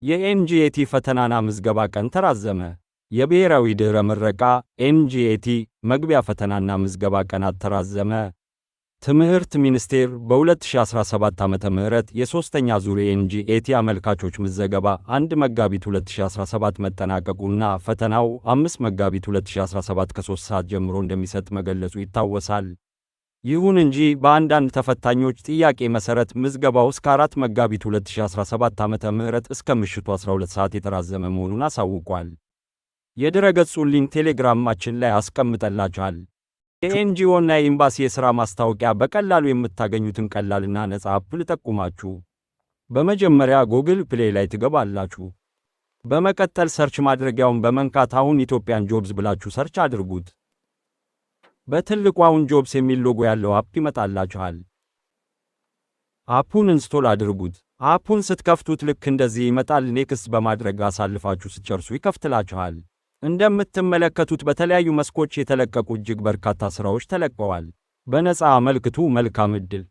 የ NGAT ፈተናና ምዝገባ ቀን ተራዘመ። የብሔራዊ ድኅረ ምረቃ NGAT መግቢያ ፈተናና ምዝገባ ቀናት ተራዘመ። ትምህርት ሚኒስቴር በ2017 ዓ.ም የሦስተኛ ዙር የ NGAT አመልካቾች ምዝገባ 1 መጋቢት 2017 መጠናቀቁና ፈተናው 5 መጋቢት 2017 ከ3 ሰዓት ጀምሮ እንደሚሰጥ መገለጹ ይታወሳል። ይሁን እንጂ በአንዳንድ ተፈታኞች ጥያቄ መሠረት ምዝገባው እስከ 4 መጋቢት 2017 ዓ.ም እስከ ምሽቱ 12 ሰዓት የተራዘመ መሆኑን አሳውቋል። የድረ-ገጹን link ቴሌግራማችን ላይ አስቀምጠላችኋል። የ NGO እና የኤምባሲ የሥራ ማስታወቂያ በቀላሉ የምታገኙትን ቀላልና ነፃ app ልጠቁማችሁ። በመጀመሪያ Google Play ላይ ትገባላችሁ። በመቀጠል search ማድረጊያውን በመንካት አሁን Ethiopian Jobs ብላችሁ search አድርጉት። በትልቁ አሁን Jobs የሚል ሎጎ ያለው app ይመጣላችኋል። App ኡን install አድርጉት። App ኡን ስትከፍቱት ልክ እንደዚህ ይመጣል። Next በማድረግ አሳልፋችሁ ስትጨርሱ ይከፍትላችኋል። እንደምትመለከቱት በተለያዩ መስኮች የተለቀቁ እጅግ በርካታ ስራዎች ተለቀዋል። በነፃ አመልክቱ። መልካም ዕድል።